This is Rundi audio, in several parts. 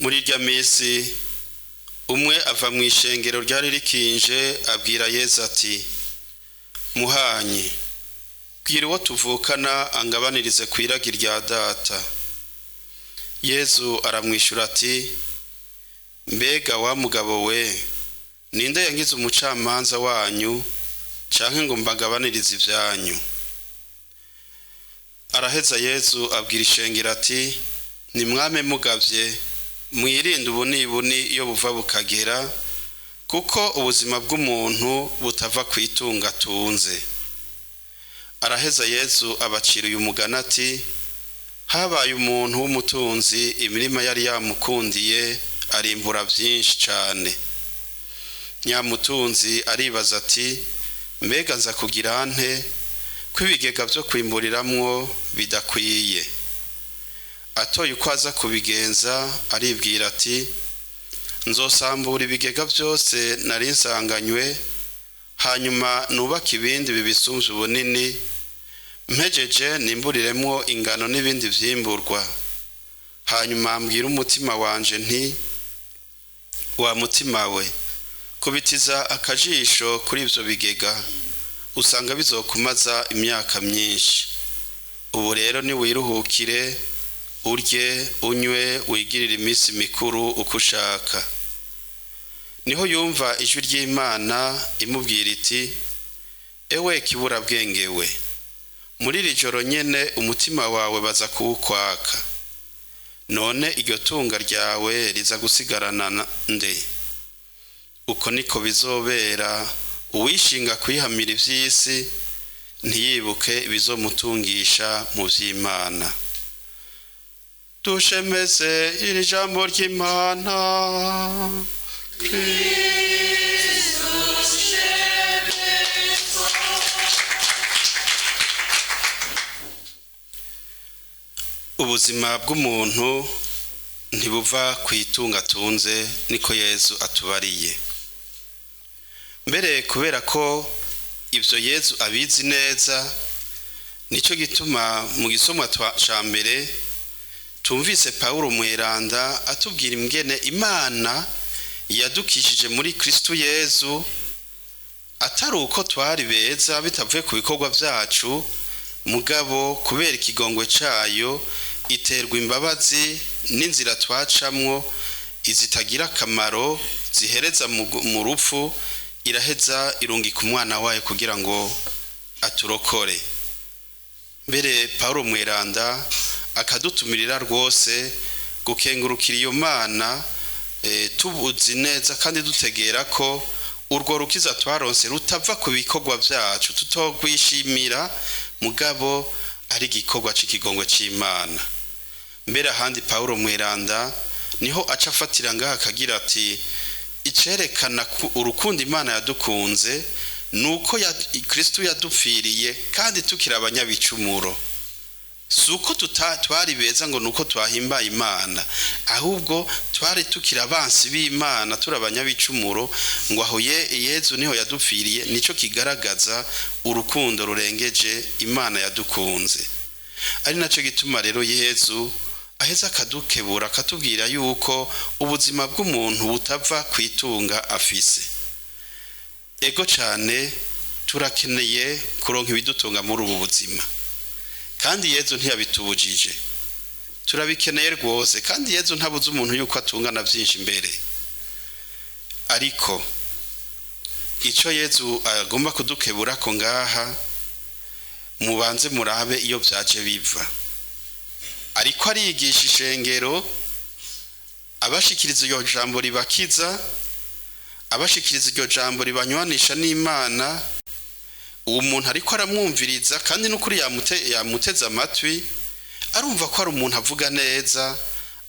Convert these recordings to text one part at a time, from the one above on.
Muri irya minsi umwe ava mu ishengero ryari rikinje abwira Yezu ati: "Muhanyi, bwira uwo tuvukana angabanirize ku iragi rya data." Yezu aramwishyura ati: "Mbega wa mugabo we, ninde yangize umucamanza wanyu canke ngo mbagabanirize ivyanyu?" Araheza Yezu abwira ishengero ati: "Nimwame mugavye, mwirinde ubunibuni iyo buva bukagera, kuko ubuzima bw'umuntu butava ku itunga atunze." Araheza Yezu abacira uyu mugani ati: "Habaye umuntu w'umutunzi, imirima yari yamukundiye, arimbura byinshi cane. Nyamutunzi aribaza ati: mbega nza kugira nte ko ibigega byo kwimburiramwo bidakwiye? Atoye uko aza kubigenza, aribwira ati: nzosambura ibigega byose nari nsanganywe, hanyuma nubake ibindi bibisumbye ubunini, mpejeje nimburiremwo ingano n'ibindi vyimburwa. Hanyuma mbwira umutima wanje nti: wa mutima we, kubitiza akajisho kuri ivyo bigega, usanga bizokumaza imyaka myinshi. Ubu rero niwiruhukire, urye, unywe, wigirire iminsi mikuru uko ushaka." Niho yumva ijwi ry'Imana imubwira iti: "Ewe kiburabwenge we, muri iri joro nyene umutima wawe baza kuwukwaka. None iryo tunga ryawe riza gusigarana nde? Uko niko bizobera uwishinga kwihamira ivy'isi, ntiyibuke ibizomutungisha mu vy'Imana." Dushemeze iri jambo ry'Imana. Ubuzima bw'umuntu ntibuva ku itunga atunze, niko Yezu atubariye. Mbere kubera ko ivyo Yezu abizi neza, nico gituma mu gisomwa ca mbere tumvise Pawulo mweranda atubwira ingene Imana yadukishije muri Kristo Yezu, atari uko twari beza bitavuye ku bikorwa vyacu, mugabo kubera ikigongwe cayo iterwa imbabazi n'inzira twacamwo izitagira akamaro zihereza mu rupfu, iraheza irungika umwana wayo kugira ngo aturokore. Mbere Pawulo mweranda akadutumirira rwose gukengurukira iyo Mana, tubuzi neza kandi dutegera ko urwo rukiza twaronse rutava ku bikorwa vyacu, tutogwishimira, mugabo ari igikorwa c'ikigongwe c'Imana. Mbere ahandi Pawulo mweranda niho aca afatira ngaha akagira ati: icerekana urukundo Imana yadukunze nuko Kristo yadupfiriye kandi tukiri abanyabicumuro. Si uko twari beza ngo nuko twahimbaye Imana, ahubwo twari tukiri abansi b'Imana, turi abanyabicumuro, ngo aho Yezu niho yadupfiriye. Nico kigaragaza urukundo rurengeje Imana yadukunze. Ari naco gituma rero Yezu aheza akadukebura, akatubwira yuko ubuzima bw'umuntu butava ku itunga afise. Ego cane turakeneye kuronka ibidutunga muri ubu buzima, kandi Yezu ntiyabitubujije, turabikeneye rwose, kandi Yezu ntabuze umuntu yuko atungana byinshi imbere. Ariko ico Yezu agomba kudukebura ko ngaha, mubanze murabe iyo vyaje biva. Ariko arigisha ishengero, abashikiriza iryo jambo ribakiza, abashikiriza iryo jambo ribanywanisha n'Imana. Uwo muntu ariko aramwumviriza, kandi n'ukuri yamuteze amatwi, arumva ko ari umuntu avuga neza,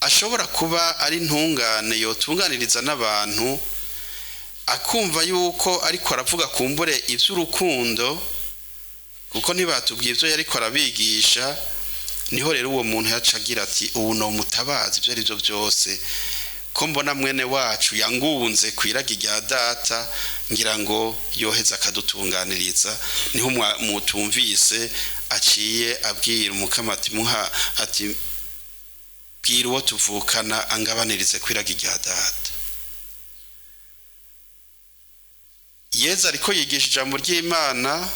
ashobora kuba ari intungane yotunganiriza n'abantu, akumva yuko ariko aravuga kumbure ivy'urukundo, kuko ntibatubwiye ivyo yariko arabigisha. Niho rero uwo muntu yaca agira ati: ubu no mutabazi ivyo ari byo byose, ko mbona mwene wacu yangunze kwiragi rya data, ngira ngo yoheza akadutunganiriza. Niho mutumvise aciye abwira umukama ati: muha, ati: Bwira uwo tuvukana angabanirize kw'iragi rya data. Yezu ariko yigisha ijambo ry'Imana,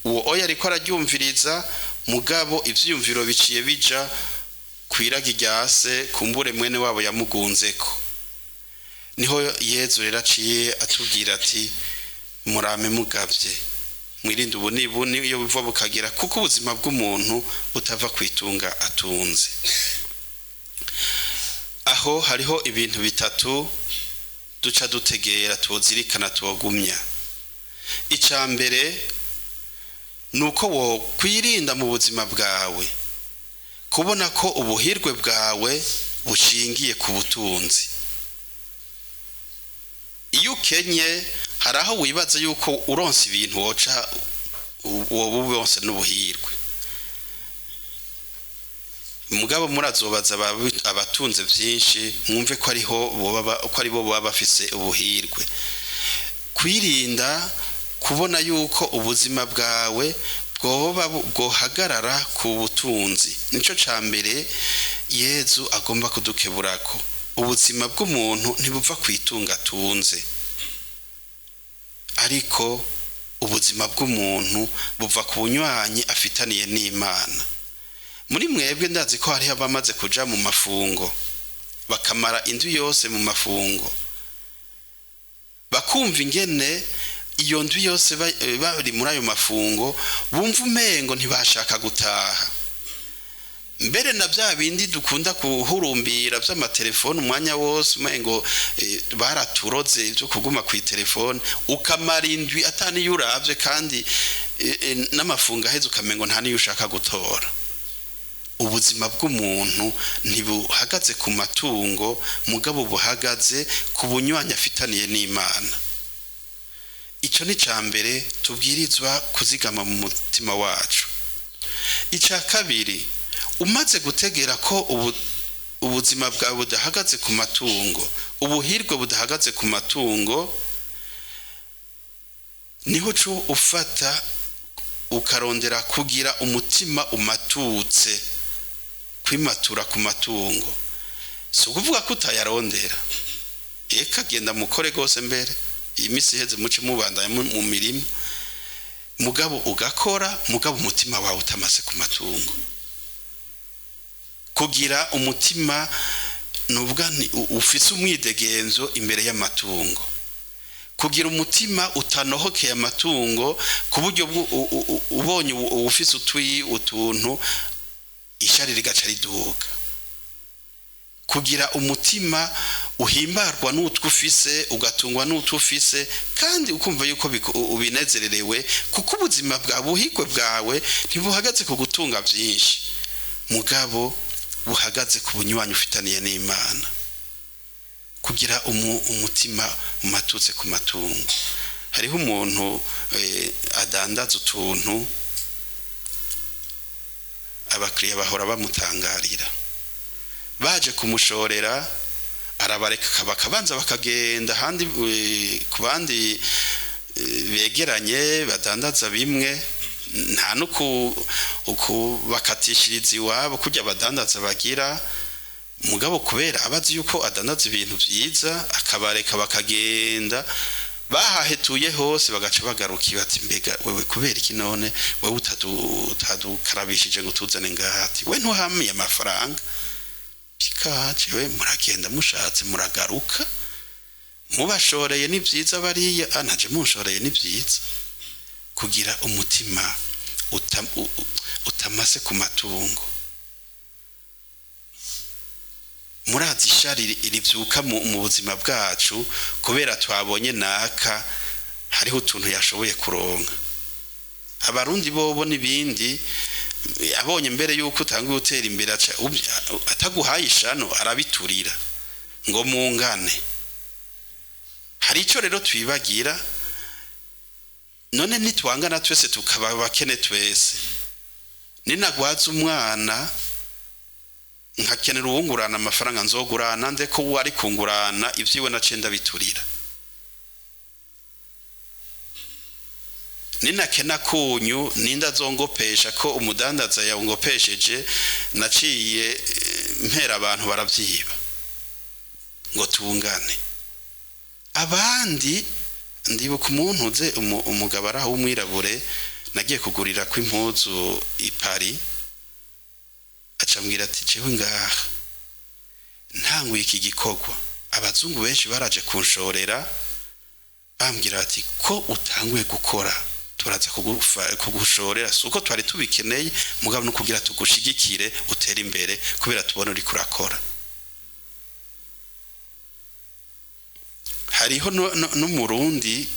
uwo oya ariko araryumviriza, mugabo ivyiyumviro biciye bija kw'iragi rya se, kumbure mwene wabo yamugunzeko. Niho Yezu rero aciye atubwira ati murame mugavye, mwirinde ubunibuni iyo buva bukagera, kuko ubuzima bw'umuntu butava kwitunga atunze. Aho hariho ibintu bitatu duca dutegera, tuzirikana, tubagumya. Icya mbere ni uko wokwirinda mu buzima bwawe kubona ko ubuhirwe bwawe bushingiye ku butunzi. Iyo ukenye hari aho wibaza yuko uronse ibintu woca woba uronse n'ubuhirwe. Mugabo murazobaza abatunze byinshi, mwumve ko ariho ko aribo baba bafise ubuhirwe. Kwirinda kubona yuko ubuzima bwawe bwoba bwohagarara ku butunzi, nico ca mbere Yezu agomba kudukeburako. Ubuzima bw'umuntu ntibuva kwitunga atunze, ariko ubuzima bw'umuntu buva ku bunywanyi afitaniye n'Imana. Muri mwebwe ndazi ko hariho abamaze kuja mu mafungo, bakamara indwi yose mu mafungo, bakumva ingene iyo ndwi yose bari muri ayo mafungo bumva umengo ntibashaka gutaha. Mbere na bya bindi dukunda kuhurumbira by'amatelefone umwanya wose, umengo baraturoze ibyo kuguma ku telefone, ukamara indwi ataniyo uravye, kandi n'amafungo aheze ukamengo nta niyo ushaka gutora. Ubuzima bw'umuntu ntibuhagaze ku matungo, mugabo buhagaze ku bunywanyi afitaniye n'Imana. Ico ni ca mbere tubwirizwa kuzigama mu mutima wacu. Ica kabiri, umaze gutegera ko ubuzima bwawe budahagaze ku matungo, ubuhirwe budahagaze ku matungo, niho uca ufata ukarondera kugira umutima umatutse, kwimatura ku matungo. Si ukuvuga ko utayarondera, eka genda mukore rwose mbere iyi minsi iheze muce mubandanya mu mirimo, mugabo ugakora, mugabo umutima wawe utamase ku matungo. Kugira umutima nuvuga nti ufise umwidegenzo imbere y'amatungo, kugira umutima utanohokeye amatungo, ku buryo ubonye ufise utuntu ishari rigaca riduga. Kugira umutima uhimbarwa n'utwo ufise, ugatungwa n'utwo ufise, kandi ukumva yuko ubinezererewe, kuko ubuzima bwawe, ubuhirwe bwawe ntibuhagaze ku gutunga byinshi, mugabo buhagaze ku bunywanyi ufitaniye n'Imana. Kugira umutima umatutse ku matungo. Hariho umuntu adandaza utuntu, abakiriya bahora bamutangarira, baje kumushorera arabareka bakabanza bakagenda ahandi ku bandi begeranye badandaza bimwe, nta no kubakatishiriza iwabo kurya abadandaza bagira, mugabo kubera abazi yuko adandaza ibintu vyiza akabareka bakagenda bahahetuye hose, bagaca bagaruka bati mbega wewe kubera iki none wewe utadukarabishije ngo tuzane ngaha? Ati we ntuhamiye amafaranga pikaje, we muragenda mushatse muragaruka mubashoreye ni vyiza, bariya naje munshoreye ni vyiza. Kugira umutima utamase ku matungo. Murazi ishari rivyuka mu buzima bwacu kubera twabonye naka hariho utuntu yashoboye kuronka. Abarundi bobo n'ibindi, abonye mbere yuko utanguye gutera imbere ataguhaye ishano arabiturira ngo mungane. Hari ico rero twibagira, none nitwangana twese tukaba bakene twese. Ninagwaza umwana nkakenera uwungurana amafaranga, nzogurana nde ko uwo ari kungurana ivyiwe naciye ndabiturira? Ninakena kunyu ninda azongopesha ko umudandaza yangopesheje naciye mpera abantu baravyiba ngo tungane. Abandi, ndibuka umuntu uze, umugabo araho w'umwirabure, nagiye kugurira ko impuzu i Paris, acambwira ati: "Jewe ngaha ntanguye iki gikorwa, abazungu benshi baraje kunshorera, bambwira bati: 'Ko utanguye gukora, turaza kugushorera, si uko twari tubikeneye, mugabo no kugira tugushigikire utere imbere, kubera tubona uriko urakora.'" Hariho n'umurundi,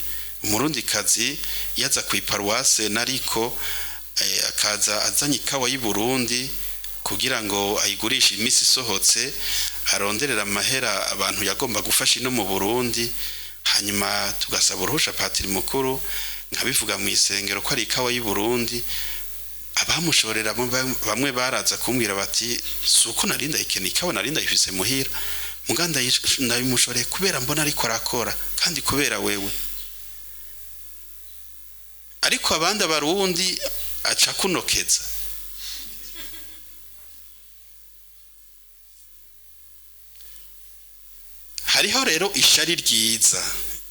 umurundikazi, yaza ku iparuwase nariko, akaza azanye ikawa y'i Burundi kugira ngo ayigurishe iminsi isohotse, aronderera amahera abantu yagomba gufasha ino mu Burundi. Hanyuma tugasaba uruhusha patiri mukuru, nkabivuga mu isengero ko ari ikawa y'i Burundi. Abamushorera bamwe baraza kumbwira bati: "Si uko nari ndayikeneye, ikawa nari ndayifise muhira, muga ndayimushoreye kubera mbona ariko arakora, kandi kubera wewe." Ariko abandi abarundi aca kunokeza. Hariho rero ishari ryiza,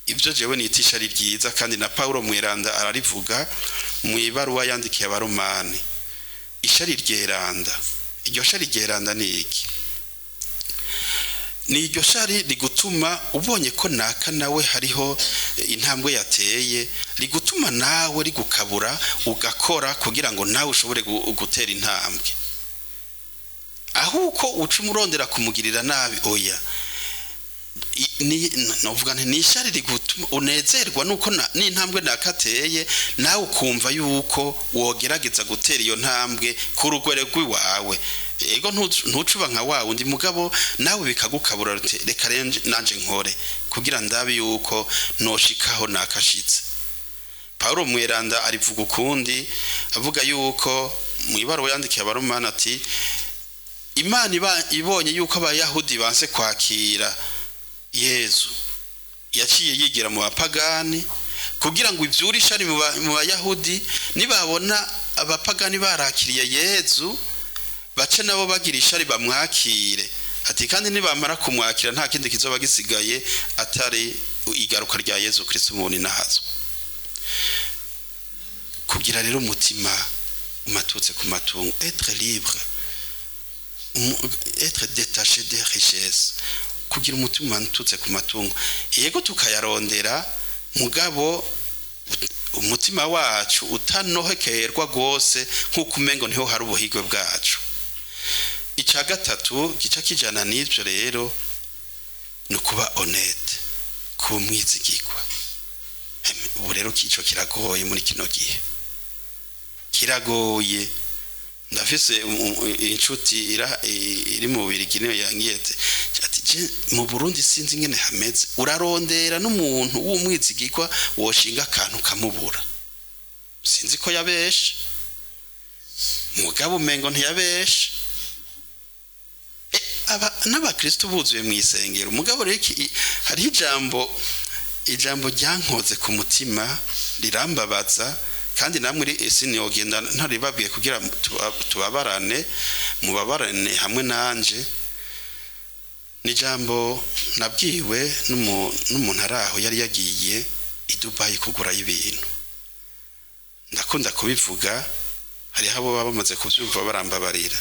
ibyo jewe nita ishari ryiza, kandi na Paulo Mweranda ararivuga mu ibaruwa yandikiye Abaromani, ishari ryeranda. Iryo shari ryeranda ni iki? Ni iryo shari rigutuma ubonye ko naka nawe hariho intambwe yateye, rigutuma nawe rigukabura, ugakora kugira ngo nawe ushobore gutera intambwe. Aho uko uca umurondera kumugirira nabi, oya. Novuga nti ni ishari rigutuma unezerwa nuko n'intambwe nakateye, nawe ukumva yuko wogerageza gutera iyo ntambwe ku rugwere rw'iwawe. Ego, ntucuba nka wa wundi, mugabo nawe bikagukabura uti: "Reka rero nanje nkore kugira ndabe yuko noshikaho nakashitse." Paulo Mweranda arivuga ukundi, avuga yuko mu ibaruwa yandikiye Abaromani ati: "Imana ibonye yuko Abayahudi banse kwakira Yezu, yaciye yigira mu bapagani kugira ngo ivyure ishari mu Bayahudi. Nibabona abapagani barakiriye Yezu, bace nabo bagira ishari bamwakire." Ati: "Kandi nibamara kumwakira, nta kindi kizoba gisigaye atari igaruka rya Yezu Kristo mu ninahazo." Kugira rero umutima umatutse ku matungo, être libre, être détaché des richesses, kugira umutima umatutse ku matungo. Yego, tukayarondera, mugabo umutima wacu utanohekerwa rwose nk'uko umengo niho hari ubuhigwe bwacu. Icya gatatu gica kijana n'ibyo rero ni ukuba honnête, kuba umwizigirwa. Ubu rero kico kiragoye muri kino gihe, kiragoye. Ndafise inshuti iri mu Bubirigi, niyo yangiye ati: "Je mu Burundi sinzi ingene hameze, urarondera n'umuntu w'umwizigirwa woshinga akantu kamubura." Sinzi ko yabeshe, mugabo umengo ntiyabeshe. Aba n'abakristo buzuye mu isengero. Mugabo rero hariho ijambo ryankoze ku mutima, rirambabaza, kandi namwe sinogenda ntaribabwiye kugira tubabarane, mubabarane hamwe nanje. Ni ijambo nabwiwe n'umuntu ari aho, yari yagiye i Dubayi kugurayo ibintu. Ndakunda kubivuga, hariho abo baba bamaze kubyumva barambabarira.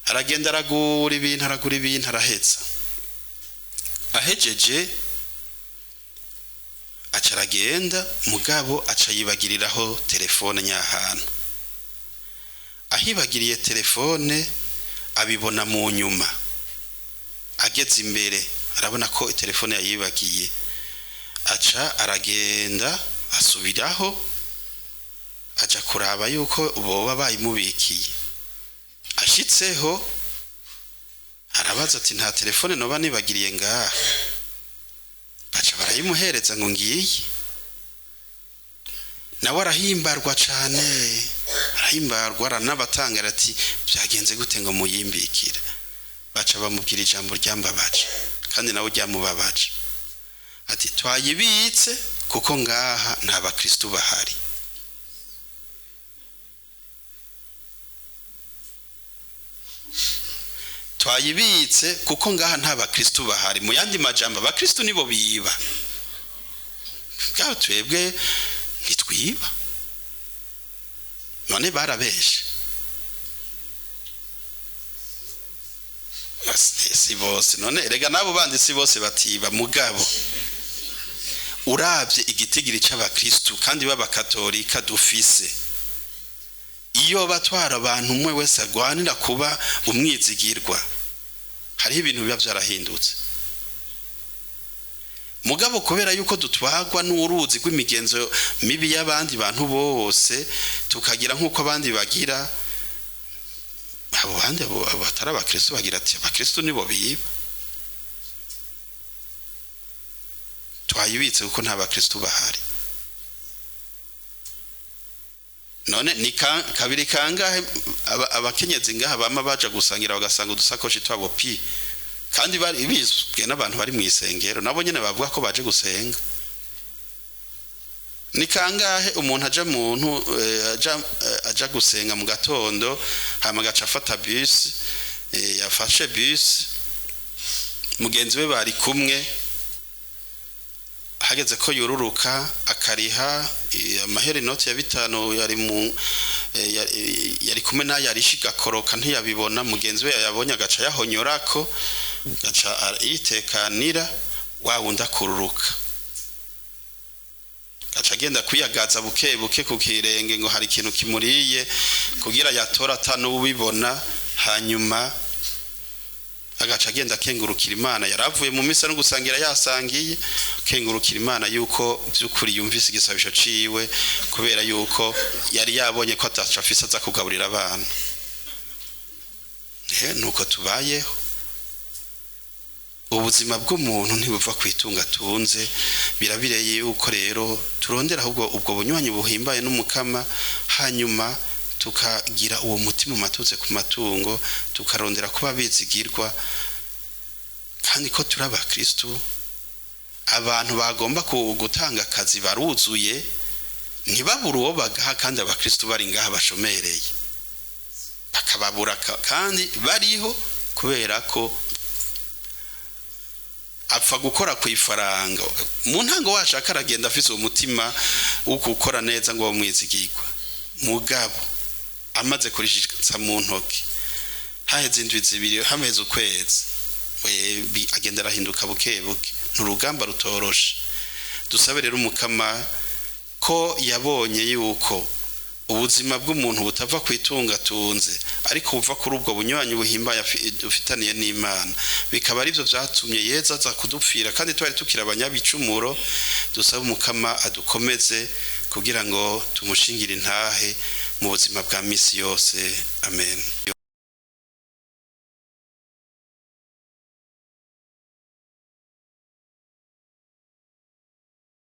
Aragenda, aragura ibintu, aragura ibintu, araheza. Ahejeje aca aragenda, mugabo aca yibagiriraho telefone nyahantu. Ahibagiriye telefone, abibona mu nyuma, ageze imbere arabona ko telefone yayibagiye. Aca aragenda, asubiraho, aja kuraba yuko boba bayimubikiye. Ashitseho arabaza ati: "Nta telefone noba nibagiriye ngaha?" Baca barayimuhereza ngo ngiye. Nawe arahimbarwa cane, arahimbarwa, aranabatangara ati: "Byagenze gute ngo muyimbikire?" Baca bamubwira ijambo ryambabaje kandi nawe ryamubabaje, ati: "Twayibitse kuko ngaha nta bakristu bahari." Twayibitse kuko ngaha nta bakristu bahari. Mu yandi majambo, abakristu nibo biba. Bwa twebwe ntitwiba. None barabeshe? Si bose. None erega nabo bandi si bose batiba. Mugabo urabye igitigiri c'abakristu kandi b'abakatolika dufise, iyo batwara abantu umwe wese agwanira kuba umwizigirwa, hariho ibintu biba vyarahindutse. Mugabo kubera yuko dutwagwa n'uruzi rw'imigenzo mibi y'abandi bantu bose, tukagira nk'uko abandi bagira, abo bandi batari abakristo bagira ati: "Abakristo nibo biba." Twayibitse kuko nta bakristo bahari. None ni kabiri kangahe abakenyezi ngaha bama baja gusangira bagasanga udusakoshi twabo pi, kandi bari bizwe n'abantu bari mu isengero, nabo nyene bavuga ko baje gusenga? Ni kangahe umuntu aja muntu aja gusenga mu gatondo, hama agaca afata bus, yafashe bus, mugenzi we bari kumwe, hageze ko yururuka akariha amahera, inoti ya 5 yari mu yari kumwe nayo arisha igakoroka, ntiyabibona. Mugenzi we yayabonye agaca yahonyorako, gaca yitekanira, wa wundi akururuka, gaca agenda kwiyagaza buke buke ku kirenge ngo hari ikintu kimuriye, kugira yatora atanuwubibona. Hanyuma agaca agenda akengurukira Imana, yaravuye mu misa no gusangira yasangiye, akengurukira Imana yuko by'ukuri yumvise igisabisho ciwe, kubera yuko yari yabonye ko ataca afise aza kugaburira abana. Nuko tubayeho. Ubuzima bw'umuntu ntibuva ku itunga atunze. Birabireye yuko rero turondera ahubwo ubwo bunywanyi buhimbaye n'Umukama, hanyuma tukagira uwo mutima umatutse ku matungo, tukarondera kuba bizigirwa, kandi ko turi abakristu. Abantu bagomba gutanga akazi baruzuye, ntibabure uwo bagaha, kandi abakristu bari ngaha bashomereye, bakababura kandi bariho, kubera ko apfa gukora ku ifaranga. Mu ntango washaka aragenda afise uwo mutima wo gukora neza ngo mwizigirwa, mugabo amaze kurishitsa mu ntoki, haheze indwi 2, hameze ukwezi, agenda arahinduka buke buke. Ni urugamba rutoroshe. Dusabe rero Umukama ko yabonye yuko ubuzima bw'umuntu butava ku itunga atunze, ariko buva kuri ubwo bunywanyi buhimbaye dufitaniye n'Imana, bikaba aribyo byatumye Yezu aza kudupfira kandi twari tukiri abanyabicumuro. Dusabe Umukama adukomeze kugira ngo tumushingire intahe mu buzima bwa misi yose. Amen.